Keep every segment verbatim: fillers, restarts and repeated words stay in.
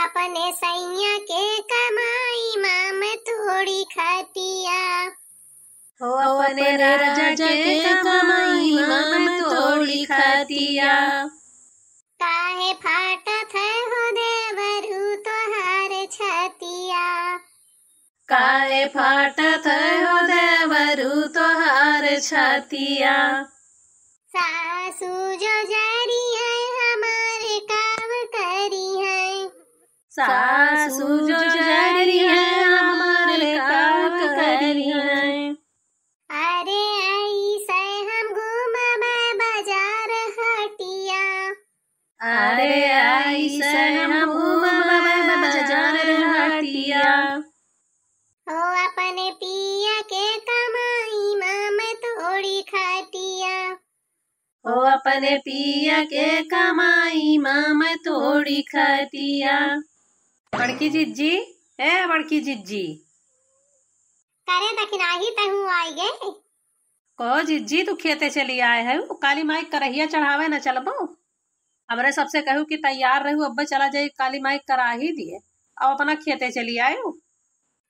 अपने सैया के कमाई मा मैं तोड़ी खटिया। हो अपने राजा के कमाई मा मैं तोड़ी खटिया। काहे फाटत है हो देवरू तोहार छतिया। काहे फाटत है हो देवरू तोहार छतिया। सासू जो जरी है हमारे काम करी है। सासू जो जरी है हमारे काम करी है। अरे ऐसे हम घूमबे बाजार हटिया। अरे ऐसे हम घूमबे बाजार हटिया। हो अपने पिया के कमाई मा मैं तोड़ी खटिया। हो अपने पिया के कमाई मा मैं तोड़ी खटिया। बड़की जिज्जी, ए बड़की जिज्जी। करे दखिनाही तहूँ आई गए। कहो जिज्जी, तू खेते चली आए है, काली माई करहिया चढ़ावे न चलबो? हमरे सबसे कहू कि तैयार रहू, अब्बे चला जाई काली माई कराही दिए, अब अपना खेते चली आयु।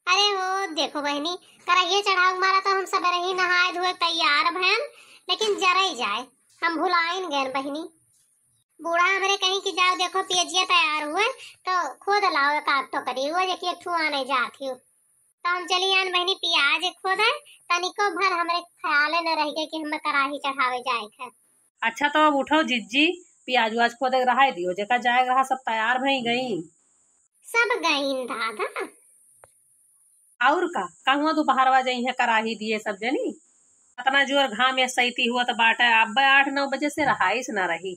अरे हो देखो बहिनी, करहिया चढ़ाऊ मारा तो हम सबेरे ही नहाए धोए तैयार भयन, लेकिन जरई जाए, हम भुलाइन गए बहिनी। बूढ़ा हमरे कहीं कि जाओ देखो पियजिया तैयार हुए, तो खोद लाओ एक आध टोकरी, वो देखिए एक ठू आने जात ही। तो हम चली आन बहिनी पियाज खोदे, तनिको भर हमरे ख्याले न रह गए कि हमें कराही चढ़ावे जाए के। अच्छा तो अब उठो जिज्जी, पियाज उआज खोदे के रहाई दियो, जेका जाए के रहा सब तैयार भई गई। सब गईन दादा। और का, कहूँ दोपहरवा जई है कराही दिए सब जनी। इतना जोर घाम या सैती हुआ तो बाटे, अब आठ नौ बजे से रहाइस ना रही।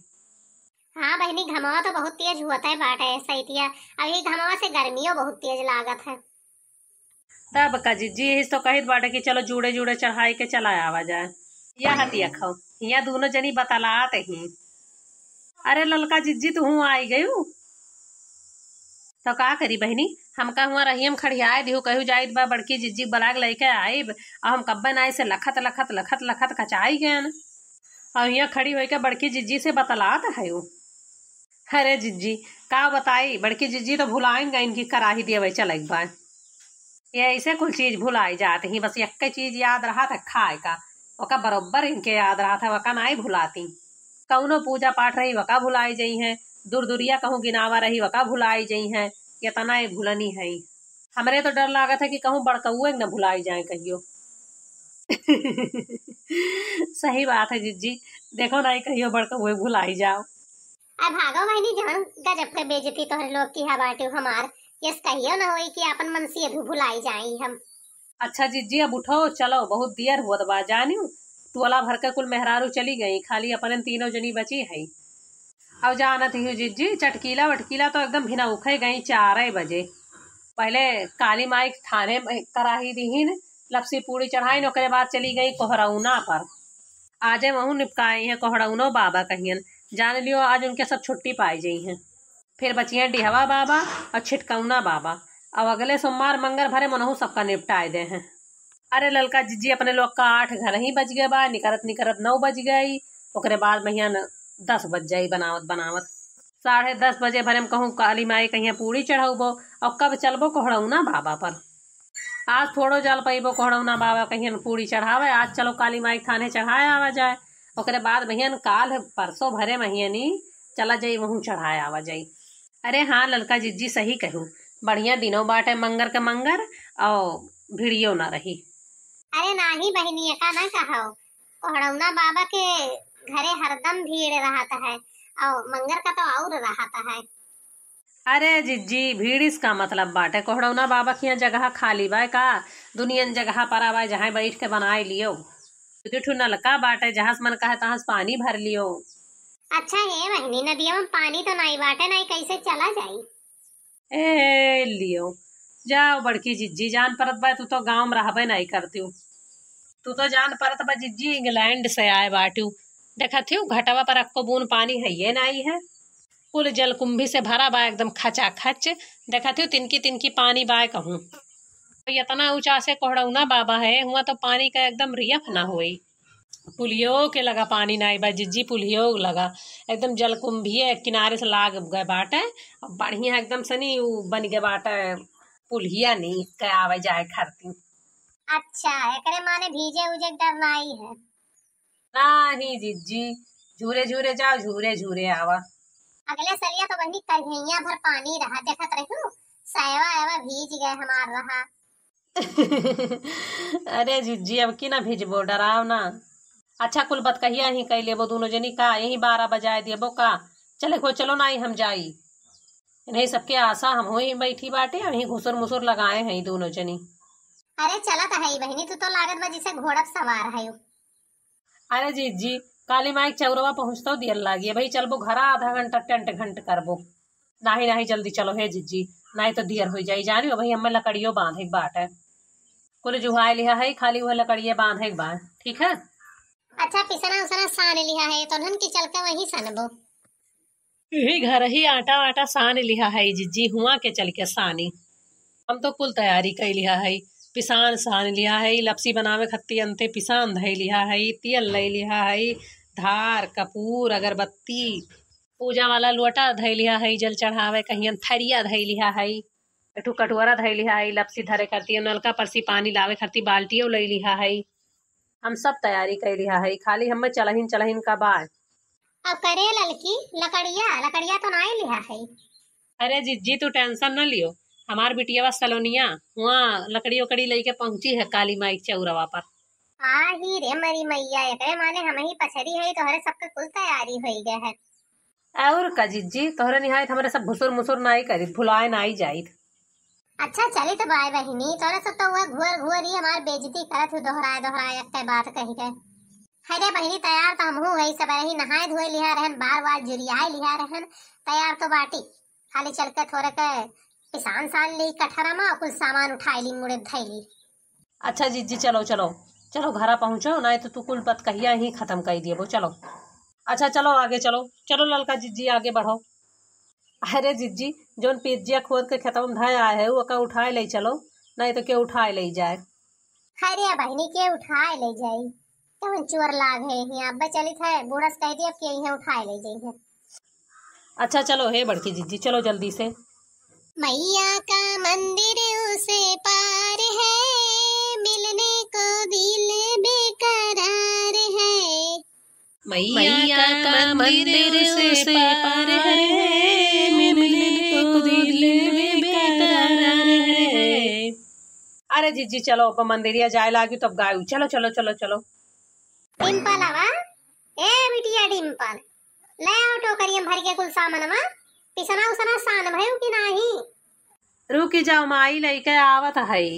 हाँ बहिनी, घमवा तो बहुत तेज हुआ था बाटे सैतिया, अभी घमवा से गर्मियों बहुत तेज लागत है। तब का जिज्जी, यही तो कहित बाटे कि चलो जूड़े जूड़े चढ़ाई के चला आवा जाए। या हतिया खाओ, हियाँ दोनों जनी बतलात ही। अरे ललका जिज्जी, तू हूँ आई गयू? तो का करी बहिनी, हमका हुआँ रहियम खड़ियाए दिहू, कहू जाइत बा बड़की जिज्जी बलाग लइके आइब, और हम कब्बे नाई से लखत लखत लखत लखत कचाई गयन। और हियाँ खड़ी होइके बड़की जिज्जी से बतलात हयू। अरे जिज्जी, का बताई, बड़की जिज्जी तो भुलाइन गइन कि कराही देवे चलइक बा। ये ऐसे कुल चीज भुलाई जात ही, बस यक्के चीज याद रहत है खाए का, ओका बरोबर इनके याद रहत है, ओका नाई भुलाती। कउनो पूजा पाठ रही, ओका भुलाई जइहैं, दुरदुरिया कहूँ गिनावा रही, ओका भुलाई जइहैं, केतना ये भुलनी है। हमरे तो डर लागत है कि कहूँ बड़कउए न भुलाई जाए कहियो। सही बात है जिज्जी, देखो नाई कहियो बड़कउए भुलाई जाओ। अब भागो बहिनी, जवन गजब के बेइज्जती तोहरे लोग की है बाटिउ हमार। यस कहियो न होई कि आपन मनसी अभी भुलाई जाई हम। अच्छा जिज्जी, अब उठो, चलो, बहुत देर हुअत बा। जानिउ, टोला भर के कुल मेहरारू चली गई, खाली अपने तीनों जनी बची है। अब जानत ही जिज्जी, चटकीला वटकीला तो एकदम भिनउखे गई चार बजे। पहले काली माई के थाने में कराही दीहिन, लपसी पूड़ी चढ़ाइन, ओकरे बाद चली गई कोहरौना पर। आजे वहू निपकाई हैं कोहरौनो बाबा कहियन, जान लियो आज उनके सब छुट्टी पाई जइहैं। फिर बचिहैं डिहवा बाबा और छिटकौना बाबा। अब अगले सोमवार मंगर भरे मनहू सबका निपटाए देहैं। अरे ललका जिज्जी, अपने लोग का आठ घर ही बज गए बा, निकरत निकरत नौ बज गई। ओकरे बाद महियन दस बज जाई बनावत बनावत। साढ़े दस बजे भरे में कहूँ काली माई कहिया पूड़ी चढ़ौबो और कब चलबो कोहड़ौना बाबा पर। आज थोड़ो जल पइबो कोहड़ौना बाबा कहियन पूड़ी चढ़ावे, आज चलो काली माई थाने चढ़ाए आवा जाए। ओकरे बाद भैया काल परसों भरे महियनी चला जाई, वहूँ चढ़ाए आवा जाई। अरे हाँ, ललका जिज्जी सही कहू, बढ़िया दिनो बाटे मंगर के मंगर, और भिड़ियो ना रही। अरे नाही बहिनी, एका ना कहो, कोहड़ौना बाबा के घरे हरदम भीड़ रहत है, और मंगर का तो और रहत है। अरे जिज्जी, भीड़िस का मतलब बाटे, कोहड़ौना बाबा के यहाँ जगह खाली बा का? दुनियन जगह परा बा, जहाँ बैठ के बनाए लियो। दू ठो नलका बाटे, जहाँ से मन कहे तहाँ से पानी भर लियो। अच्छा हे बहिनी, नदिया में पानी तो नाई बाटे, नाई कैसे चला जाई? ए लियो, जाओ बड़की जिज्जी, जान परत बा, तू तो गाँव में रहबे नाई करतियो। तू तो जान परत बा जिज्जी, इंग्लैंड से आए बाटियो। देखत हियो घटवा पर अक्को बून पानी हइये नाई है, कुल जलकुंभी से भरा बा एकदम खचाखच। देखत हियो तिनकी तिनकी पानी बा कहूँ। इतना ऊँचा से कोहड़ौना बाबा है, हुआँ तो पानी का एकदम रियफ ना होई। पुलियो के लगा पानी नाई बा जिज्जी, पुलियो लगा एकदम जलकुंभिये किनारे से लाग गए बाटे। अब बढ़िया एकदम से नी उ बन गए बाटे पुलिया नी के आवे जाए खातिर। अच्छा, एकरे माने भीजे उजे के डर नाई है? नाही जिज्जी, झूरे झूरे जाओ, झूरे झूरे आवा। अगले सलिया तो बहिनी करिहैया भर पानी रहा, देखत रहू, सैवा एवा भीज गए हमार रहा। अरे जिज्जी, अब की ना भिजबो, डराव ना। अच्छा, कुल बतकहिया ही कइ लेबो दूनो जनी का, यही बारह बजाए देबो का? चले को चलो ना, हम जाई। इन्हीं सबके आशा हम ही बैठी बाटे, हम ही घुसुर मुसुर लगाए हैं दूनो जनी। अरे चलत है बहिनी, तू तो लागत बा जैसे घोड़ा पे सवार है। अरे जिज्जी, काली माई के चौरवा पहुँचतो दियर लागी, भाई चलबो घरा आधा घंटा टेंट घंट करबो। नाही, नाही, जल्दी चलो हे जिज्जी, नाही तो दियर होइ जाई। जानी हो भाई, हमें लकड़ियो बांधे के बाटे। कुल जुहाए लिहा है, खाली वह लकड़िए बांधे के बा, ठीक है? अच्छा, पिसना उसना सान लिहा है, तो उन्हन की चल के वहीं सनबो। यही घर ही आटा वाटा सान लिहा है जिज्जी, हुआ के चल के सानी। हम तो कुल तैयारी कइ लिहा है, पिसान सान लिहा है, लपसी बनावे खत्ती अंते पिसान धइ लिहा है, तेल लइ लिहा है, धार, कपूर, अगरबत्ती, पूजा वाला लोटा धइ लिहा है, जल चढ़ावे कहियन थरिया धइ लिहा है, एक ठो कटोरा धइ लिहा है, लपसी धरे खातिर, नलका पर से पानी लावे खातिर बाल्टियो लइ लिहा है। हम सब तैयारी कइ लिहा है, खाली हमें चलहिन चलहिन का बाय। अब करे ललकी, लकड़िया, लकड़िया तो नाई लिहा है। अरे जिज्जी, तू tension न लियो, हमार बिटिया सलोनिया हुआ लकड़ी उकड़ी लइके पहुँची है काली माई के चौरवा पर। आ ही रे मरी मैया, एकरे माने हम ही पछरी है, तोहरे सबके कुल तैयारी होइ गए है। और का जिज्जी, तोहरे निहायत हमरे सब घुसुर मुसुर नाई करित, भुलाए नाई जाइत। अच्छा चलित बाय बहिनी, तोहरे सब तो वह घुअर घुअर ही हमार बेइज्जती करत हो, दोहराए दोहराए एक बात कहि के। है रे बहिनी, तैयार तो हमहू है, सब रही नहाए धोए लिहा रहन, बार बार जुरियाए लिहा रहन, तैयार तो बाटी। खाली चल के थोरे के पिसान सान ली कठरा मा, कुल सामान उठाए ली, मुड़े धइ ली। अच्छा जिज्जी, चलो, चलो, चलो घरा पहुँचो, नाई तो तू कुल बतकहिया ही खतम कइ देबो। चलो, अच्छा चलो आगे चलो, चलो ललका जिज्जी आगे बढ़ो। अरे जिज्जी, जौन पिज्जिया खोद के खेतवा में धय आए है, ओका उठाए ले चलो, नाई तो के उठाए ले जाए। अरे बहिनी, के उठाए ले जाई? कौन चोर लाग है यहाँ? अब्बे चलित है, बूढ़ा से कहि दिया कि यहाँ उठाए ले जाई है। अच्छा चलो हे बड़की जिज्जी, चलो जल्दी से। मैया का मंदिर उस पार है, मिलने को दिल बेकरार है। मैया का मंदिर उस पार है, मिलने को दिल बेकरार है। अरे जिज्जी चलो, अब मंदिरिया जाए लागी तब गायू। चलो चलो चलो चलो। डिम्पलवा, ए बिटिया डिम्पल, ले आओ टोकरिया में भर के कुल सामानवा, पिसना उसना सान भयू कि नाही? रुकी जाओ माई, लइके आवत हई।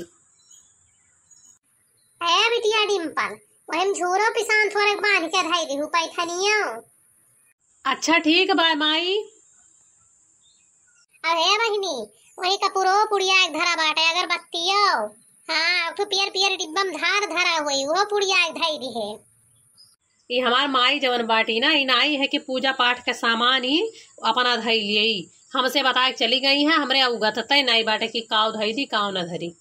ए बिटिया डिम्पल, वही में झूरो पिसान थोरे बांध के धई दिहू, पैठनियो। अच्छा ठीक बा माई। अरे बहिनी, वही कपूरो पुड़िया एक धरा बाटे, अगरबत्तियो। हाँ, एक ठो पियर पियर डिब्बा में धार धरा हुई, वो पुड़िया एक धई दिहे। ई हमार माई जवन बाटी ना, ई नाई है कि पूजा पाठ के सामान ही अपना धई लियई। हमसे बताए के चली गई है, हमरे अवगत तय नाई बाटे कि काव धई दी, काव न धरी।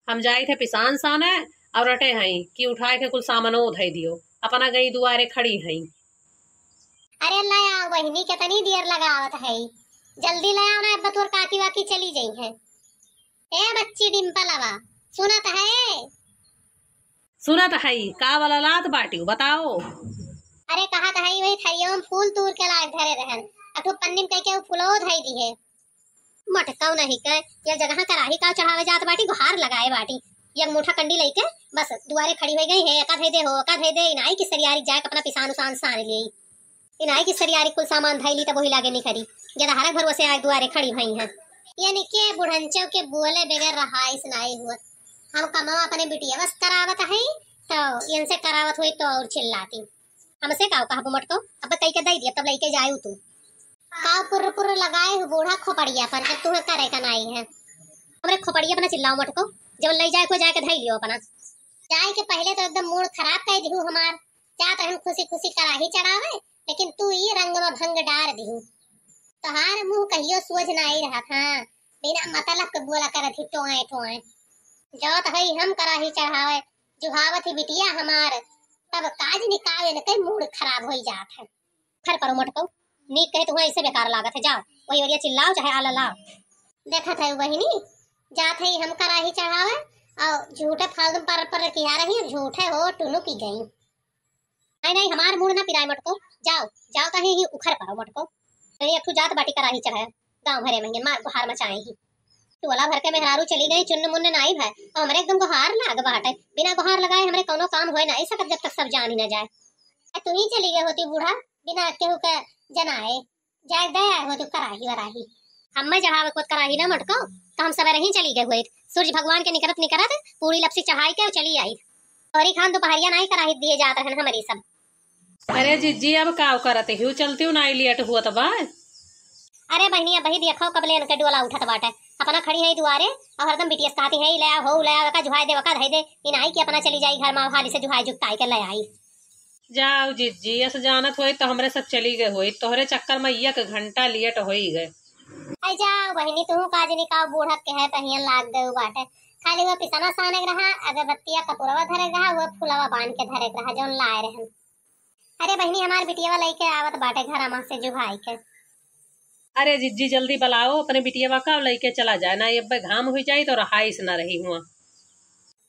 हम जाई थे पिसान साने और रटे हई कि उठाए के कुल सामानो धई दियो, अपना गई दुआरे खड़ी हई। अरे ले आओ बहिनी, कितनी देर लगावत है, जल्दी ले आओ ना, अब तोर काकी वाकी चली जाई है। ए बच्ची डिम्पलवा, सुनत है? सुनत हई, का वाला लात बाटियो, बताओ। अरे कहत हई, वही थरिया में फूल तूर के लाग धरे रहन, अठो पन्नी में कह के उ फूलो धई दिहे। मटकाऊ नहीं के, ये जगह कराही का चढ़ावे जात बाटी, गुहार लगाए बाटी। एक मुठा कंडी लइके बस दुआरे खड़ी होइ गई है, एका धई दे हो, एका धई दे, इनाई की सरियारी जाए के अपना पिसान उसान सान ले। इनाई की सरियारी कुल सामान धई ली तब वही लागे नहीं करी। जदहरक भरोसे आए दुआरे खड़ी भई हैं। यानी के बुढ़ंचो के बोले बगैर रहाइश नाई हुआ। हम कमावा अपने बिटिया बस करावत है, तो इनसे करावत हुई तो और चिल्लाती। हमसे काव कहबो मटको, अब कई के दई दिया, तब लइके जायू तू। काव पुर्र पुर्र लगाए हो बूढ़ा खोपड़िया पर, जब तुम्हें करे का नाई है। हमरे खोपड़िया पर ना चिल्लाओ मटको, जब लई जाए को जाके धई लियो अपना। जाए के पहले तो एकदम मूड खराब कर दिहू हमार। जात रहन खुशी खुशी कराही चढ़ावे, लेकिन तू ई रंग में भंग डार दिहू। तोहार मुंह कहियो सोझ नाई रहत, हाँ, बिना मतलब के बोला करत ही टोए टोए। जात हई हम कराही चढ़ावे, जुहावत ही बिटिया हमार, तब काज निकाले न कई मूड खराब होई जात है। खर परो मोटको, नीक कहे तुहैं ऐसे बेकार लागत है, जाओ वही ओरिया चिल्लाओ चाहे आला लाओ। देखत है बहिनी, जात है हम कराही चढ़ावे और झूठे फालतू पर पर किया रही, झूठे हो टुनुकी गई। नहीं नहीं, हमार मूड ना पिराए मोटको, जाओ जाओ तही ही उखर परो मोटको। तो एक ठू जात बाटी कराही चढ़े, गाँव भरे में मार गुहार मचाए ही। टोला भर के मेहरारू चली गई, चुन्न मुन्न नाई भय, और हमरे एकदम गुहार लाग बाटे। बिना गुहार लगाए हमरे कौनो काम होए ना, ऐसा कब जब तक सब जान ही ना जाए। ए, तू ही चली गए होती बूढ़ा, बिना केहू के जनाए, जाए दे आए होती कराही वराही। हम मैं चढ़ावे खुद कराही ना मटको, तो हम सबेरे ही चली गए हुए। सूरज भगवान के निकरत निकरत पूरी लपसी चढ़ाई के चली आई। तोरी खान दोपहरिया नाई कराही दिए जात रहन हमरी सब। अरे जिज्जी, अब काव करत हिउ? चलतिउ नाई लेट हुअत बा। अरे बहिनी, अब बही देखो कब लेन के डोला उठत बाटे। अपना खड़ी है दुआरे और हरदम बिटिया से कहती है, "ले आओ, हो ले आओ, एका जुहाई दे, वका धई दे।" ई नाई कि अपना चली जाई घर में, हाली से जुहाई जुगताई के ले आई। जाओ जिज्जी, अस जानत होई तो हमरे सब चली गए होई, तोहरे चक्कर में एक घंटा लेट होई गए। आई जाओ बहिनी, तू काजनी का बूढ़ा के है पहियन लाग गए बाटे। खाली वो पिसना साने के रहा, अगरबत्तिया कपूरवा धरे के रहा, वो फुलवा बांध के धरे के रहा, जौन लाए रहन। अरे बहिनी, हमार बिटियावा लइके आवत बाटे घरमा से जुहाई के। अरे जिज्जी, जल्दी बुलाओ अपने बिटियावा का, लइके चला जाए ना, ये अब्बे घाम हुई जाई तो रहाइस ना रही हुआ।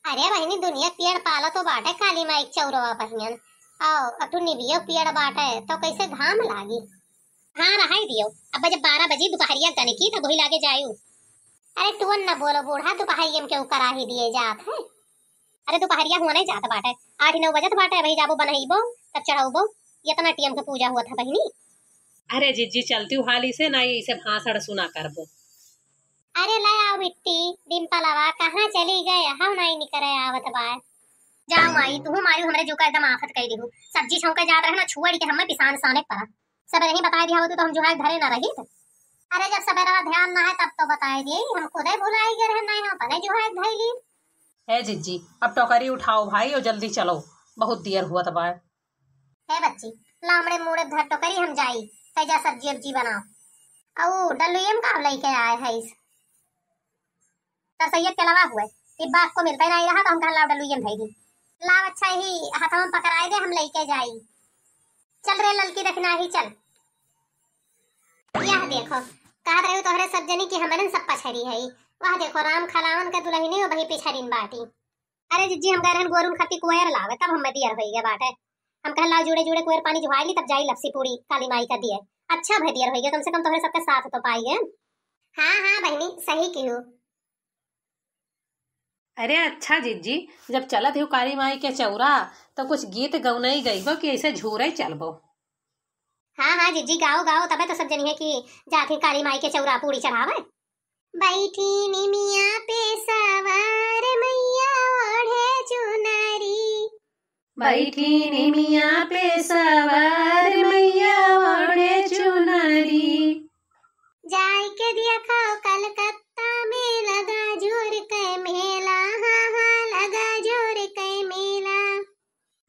अरे बहिनी, दुनिया पेड़ पाला तो बाटे काली माई के चौरवा बहियन। आओ, अब तू निबियो पेड़ बाटे तो कैसे घाम लागी? हाँ, रहाई दियो, अब जब बारह बजी दोपहरिया गने की तब वही लागे जायू। अरे टुअन न बोलो बूढ़ा, दोपहरिया में केहू कराही दिए जात है? अरे दोपहरिया हुआ नहीं जात बाटे, आठ नौ बजत बाटे, अबही जाबो बनइबो, तब चढ़उबो। इतना टीएम के पूजा हुआ था बहिनी। अरे जिज्जी, चलती हूँ हाली से, ना इसे भाषण सुना करबो। अरे ले आओ बिट्टी, डिम्पलवा कहाँ चली गए, हम नहीं निकरे आवत बा। जाओ माई, तू मारी हमरे जू का एकदम आफत कई दिहू। सब्जी छौंके जात रहे ना, छुअड़ी के हमें पिसान साने पड़ा। सबेरे ही बताए दिया होती तो हम जुहाई धरे ना रहित। अरे जब सबेरा ध्यान ना है तब तो बताए दिए, हम खुदे भुलाई गए रहे, नहीं हम अपने जुहाई धैली। हे जिज्जी, अब टोकरी उठाओ भाई और जल्दी चलो, बहुत देर हुआ तब आए। हे बच्ची, लामड़े मुड़े धर टोकरी, हम जाई, तै जा सब्जी उब्जी बनाओ। औ डल्लुयम का लइके आए है इस तरसैया के अलावा हुए, ई बाप को मिलते नहीं रहा तो हम कहा लाओ डल्लुयम धई दी। लाओ अच्छा ही हाथवा में पकड़ाए दे, हम लइके जाई। चल रे ललकी दखिनाही चल। यह देखो, कहत रही तोहरे सब जनी कि हमरन सब पछरी है। वह देखो राम खलावन के दुलहिनी वही पिछरिन बाटी। अरे जिज्जी, हम गए रहन गोरुन खाती कुएर लावे, तब हमें दियर होई गए बाटे। हम कहन लाओ जुड़े जुड़े कुएर पानी जुहाई ली, तब जाई लपसी पूड़ी काली माई का दिए। अच्छा भे दियर होई गए, कम से कम तोहरे सबके साथ तो पाई गए। हाँ हाँ बहिनी, सही किहू। अरे अच्छा जिज्जी, जब चलत हो काली माई के चौरा, तो कुछ गीत गौनई गईबो कि ऐसे झूरे चलबो? हाँ हाँ जिज्जी, गाओ गाओ, तबे तो सब जनी है कि जात ही काली माई के चौरा पूड़ी चढ़ावे। बैठी निमिया पे सवार मैया ओढ़े चुनरी। बैठी निमिया पे सवार मैया ओढ़े चुनरी। जाय के देखो कलकत्ता में लगा जोर के मेला, हाँ हाँ लगा जोर के मेला।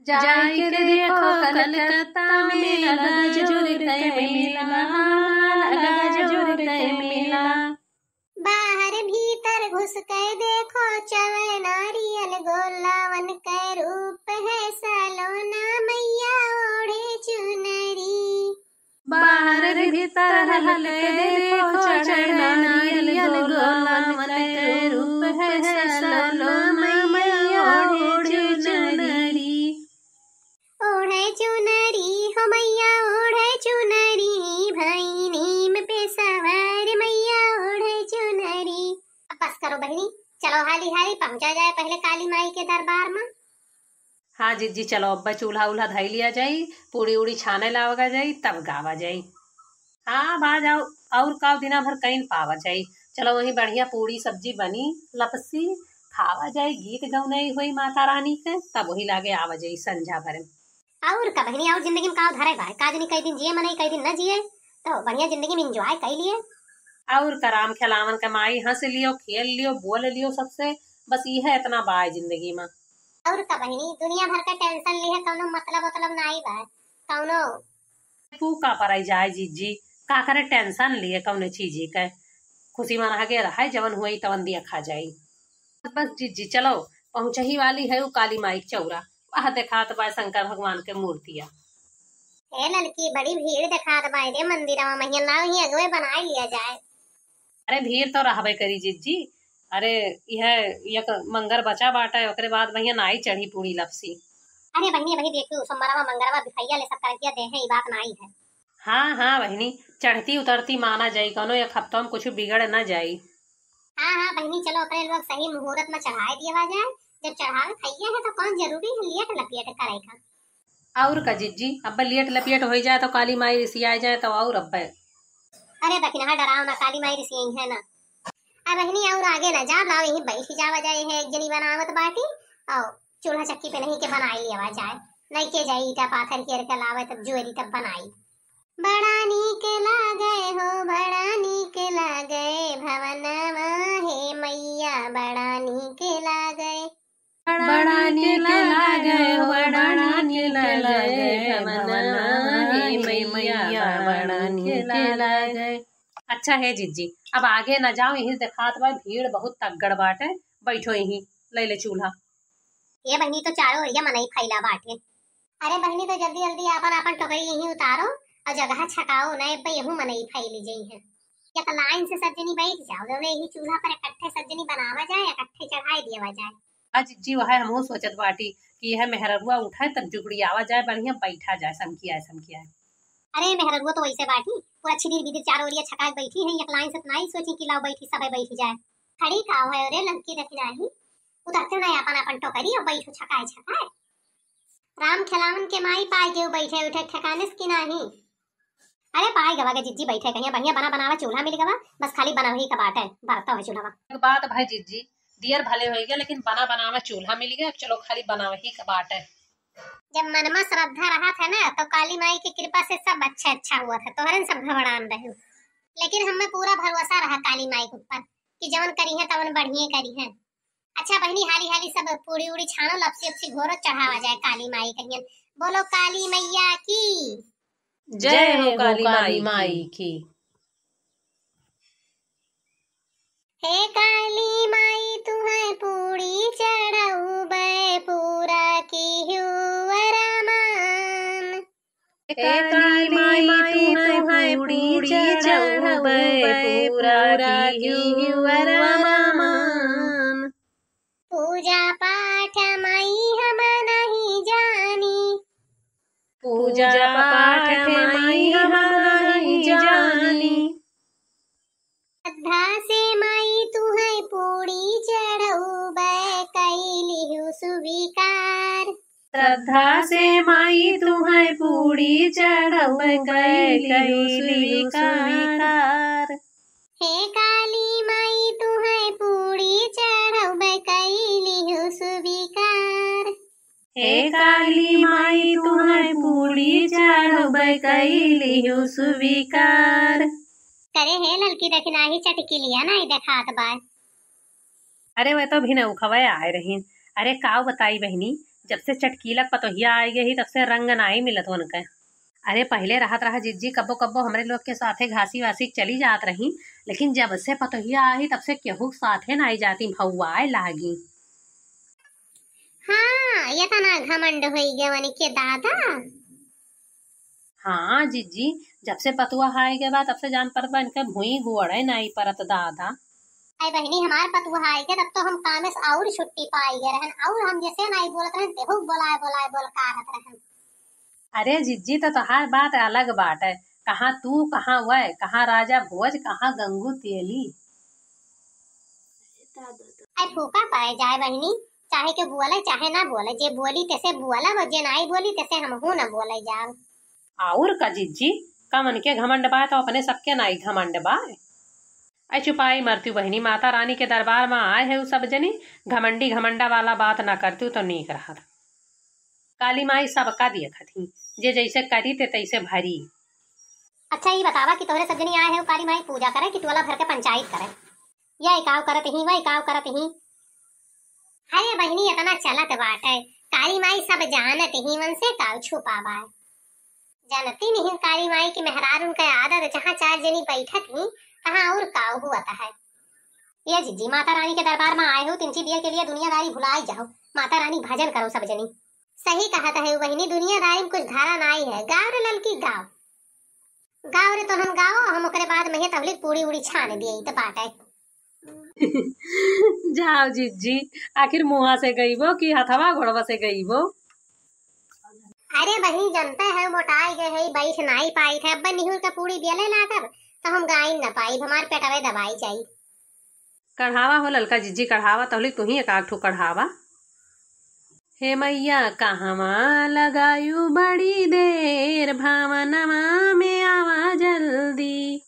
जाय के देखो कलकत्ता में लगा जोर के मेला, हाँ हाँ लगा जोर के मेला। बाहर भीतर घुस के देखो चवे नारियल गोलावन के रूप है सलोना मैया ओढ़े चुनरी। बाहर भीतर हल के देखो चढ़े नारियल गोलावन के रूप है सलोना मैया ओढ़े चुनरी। ओढ़े चुनरी हो मैया ओढ़े चुनरी, भाई नीम पे सवार मैया ओढ़े चुनरी। अब बस करो बहिनी, चलो हाली हाली पहुँचा जाए पहले काली माई के दरबार में। हाँ जिज्जी, चलो अब चूल्हा उल्हा धई लिया जाई, पूड़ी उड़ी छाने लावगा जाई, तब गावा जाई। हाँ, बाज आओ, और का दिना भर कइन पावा जाई। चलो वहीं बढ़िया पूड़ी सब्जी बनी, लपसी, खावा जाई, गीत गौनई होई माता रानी के, तब वही लागे आवा जाई संझा भर में। और का बहिनी, और जिंदगी में का धरे बाय, का जनी कई दिन जिए मनई, कई दिन न जिए, तो बढ़िया जिंदगी में enjoy कई लिए। और का राम खेलावन के माई हंस लियो, खेल लियो, बोल लियो सबसे, बस यह इतना बाय जिंदगी में। और का बहिनी, दुनिया भर का tension लिए कौनो मतलब मतलब नाई बाय, कौनो तू का पराई जाए जिज्जी, का करे tension लिए कौने चीजी के। खुशी मना के रहे, जवन हुई तवन दिया खा जाई। बस जिज्जी चलो, पहुँचही वाली है उ काली माई के चौरा। वह देखात बा शंकर भगवान के मूर्तिया। ए ललकी, बड़ी भीड़ देखात बा रे मंदिरवा में, हियां लाओ ही अगवे बनाई लिया जाए। अरे भीड़ तो रहबे करी जिज्जी, अरे यह एक मंगर बचा बाटे, ओकरे बाद भैया नाई चढ़ी पूड़ी लपसी। अरे बहिनी, वही देखियो सोमवारवा मंगरवा बिफैया ले सब करतिया दे है, ई बात नाई है। हाँ हाँ बहिनी, चढ़ती उतरती माना जाई, कौनो एक हफ्ता में कुछ बिगड़ ना जाई। हाँ हाँ बहिनी, चलो अपने लोग सही मुहूर्त में चढ़ाए दिया जाए। जब चढ़ावे खइया है तो कौन जरूरी है लेट लपेट करे का। और का जिज्जी, अब लेट लपेट हो जाए तो काली माई रिसिया जाए तो और अब। अरे दखिनहा डराओ ना, काली माई रिसियई है ना। अब बहिनी और आगे ना जा, लाओ यहीं बैठ जावा जाए है, एक जनी बनावत बाटी और चूल्हा चक्की पे नहीं के बनाई लेवा जाए, नहीं के जाई ईटा पाथर के के लावे तब जुएरी तब बनाई। बड़ा नीक लागे हो, बड़ा नीक लागे भवनमा हे मैया, बड़ा नीक लागे। बड़ा नीक लागे हो, बड़ा नीक लागे भवनमा हे मैया, बड़ा नीक लागे। अच्छा है जिज्जी, अब आगे ना जाओ, यही देखात बा भीड़ बहुत तगड़ बाटे, बैठो यहीं, ले ले चूल्हा। ए बहिनी, तो चारों ओरिया मनई फैला बाटे। अरे बहिनी, तो जल्दी जल्दी आपन आपन टोकरी यहीं उतारो और जगह छकाओ, नहीं अब यहू मनई फैली जई है। या तो लाइन से सब जनी बैठ जाओ, जौने यही चूल्हा पर इकट्ठे सब जनी बनावा जाए, इकट्ठे चढ़ाई दिया जाए। हाँ जिज्जी, वह हमहू सोचत बाटी कि यह मेहररुआ उठे तब जुगड़ियावा जाए, बढ़िया बैठा जाए, समकिया समकिया। अरे मेहररुआ तो वैसे बाटी, पूरा छिदिर बिदिर चारों ओरिया छकाए बैठी है, एक लाइन से तो नाई सोची कि लाओ बैठी, सबे बैठी जाए। खड़ी का है रे लड़की, देखी नाही, उतरते नहीं अपन अपन टोकरी और बैठो छकाए छकाए। राम खेलावन के माई पाए गयो बैठे उठे ठिकाने से कि नाही। अरे पाए गवा के जिज्जी बैठे कहिया, बढ़िया बना बनावा चूल्हा मिल गवा, बस खाली बनावही का बाटे, बरता है चूल्हा। एक बात भाई जिज्जी, दियर भले होई गए लेकिन बना बनावा चूल्हा मिल गया, चलो खाली बनावही का बाटे। जब मन में श्रद्धा रहा था ना तो काली माई की कृपा से सब अच्छा अच्छा हुआ था, तोहरन सब घबरान रहे। लेकिन हमें पूरा भरोसा रहा काली माई के ऊपर कि जवन करी है तवन बढ़िया करी है। अच्छा बहिनी, हाली हाली सब पूड़ी उड़ी छानो, लपसी उपसी घोरो, चढ़ावा जाए काली माई कहियन। बोलो काली मैया की। जय हो काली माई की। हे काली माई तुहै पूड़ी चढ़उबै, पूरा किहु अरमान। हे काली माई तुहै पूड़ी चढ़उबै, पूरा किहु अरमान। पूजा पाठ माई हम नहीं जानी। पूजा पाठ माई हम नहीं जानी। श्रद्धा से माई तुहै पूड़ी चढ़उबै, कइ लिहु स्वीकार। श्रद्धा से माई तुहै पूड़ी चढ़उबै, कइ लिहु स्वीकार। हे काली माई तुहै पूड़ी चढ़उबै, कइ लिहु स्वीकार। हे काली माई तुहै पूड़ी चढ़उबै, कइ लिहु स्वीकार। करे हे ललकी, देखी नाही चटकी लिया नाही देखात बाय। अरे वह तो भिनउखवे आए रहीन। अरे काव बताई बहिनी, जब से चटकीलक पतोहिया आए गई तब से रंग नाही मिलत उनके। अरे पहिले रहत रहा जिज्जी, कब्बो कब्बो हमरे लोग के साथे घासी वासी चली जात रही, लेकिन जब से पतोहिया आई तब से केहू के साथे नाही जाती, भौवाए लागी। हाँ, एतना घमंड होई गवन के दादा। हाँ जिज्जी, जब से पतुआ आए गए बा तब से जान परत बा इनके भुई गोड़े नाही परत दादा। अरे बहिनी, हमार पतुआ आए गए तब तो हम कामे से और छुट्टी पाई गए रहन, और हम जैसे नाही बोलत रहन तेहू बोलाए बोलाए बोल कारत रहन। अरे जिज्जी, तो तोहार बात अलग बाटे, कहाँ तू, कहाँ वह, कहाँ राजा भोज, कहाँ गंगू तेली। अरे फूका पड़े जाए बहिनी, चाहे के बोले चाहे ना बोले, जे बोली तेसे बोला, वो जे नाही बोली तेसे हमहू ना बोले जाओ। और का जिज्जी, कमन के घमंड बा तो अपने सबके नाही घमंड बा। अरे चुपाई मरती बहिनी, माता रानी के दरबार में आए है उ सब जनी, घमंडी घमंडा वाला बात ना करती तो नीक रहत। काली माई सबका देखत ही, जे जैसे करी ते तैसे भरी। अच्छा ई बतावा कि तोहरे सब जनी आए है काली माई पूजा करे कि टोला भर के पंचायत करे? या एकाव करत ही, वह एकाव करत ही। अरे बहिनी, एतना चलत बाटे, काली माई सब जानत ही, उनसे काव छुपावा। जानती नहीं काली माई की मेहरारून के आदत, जहाँ चार जनी बैठत ही, तहाँ और काव हुअत है। ये जिज्जी, माता रानी के दरबार में आए हो, तिनची दिए के लिए दुनियादारी भुलाई जाओ। माता रानी भजन करो सब जनी। सही कहत है बहिनी, दुनियादारी में कुछ धारा नाई है। गाव रे ललकी, गाव। गाव रे, तो हम गाओ, हम ओकरे बाद में तहलिक पूड़ी उड़ी छान दिए, ई तो बात है। जाओ जिज्जी, आखिर मुँहा से गईबो कि हथवा गोड़वा से गईबो? अरे बहिनी, जनते है मोटाई गए है, बैठ नाई पाई थे, अब निहुर का पूड़ी बेले लागब, तो हम गाइन न पाई, हमार पेटवे दबाई जाई। कढ़ावा हो ललका जिज्जी, कढ़ावा, तहलिक तुही एक आध ठो कढ़ावा। हे मैया, कहवा लगायु बड़ी देर, भवनवा में आवा जल्दी।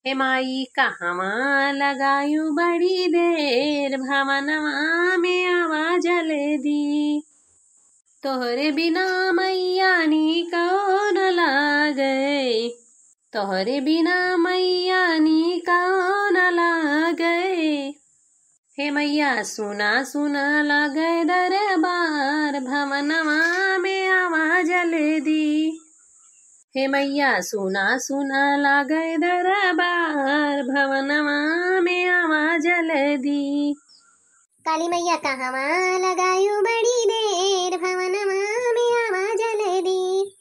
हे माई, कहवा लगायु बड़ी देर, भवनवा में आवा जल्दी। तोहरे बिना मैया नीको न लागे, तोहरे बिना मैया नीको न लागे। हे मैया, सुना सुना लागे दरबार, भवनवा में आवा जल्दी। हे मैया, सुना सुना लागे दरबार, भवनवा में आवा जल्दी। काली मैया, कहवा लगायु बड़ी देर, भवनवा में आवा जल्दी।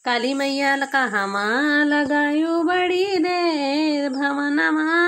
काली मैया, कहवा लगायु बड़ी देर, भवनवा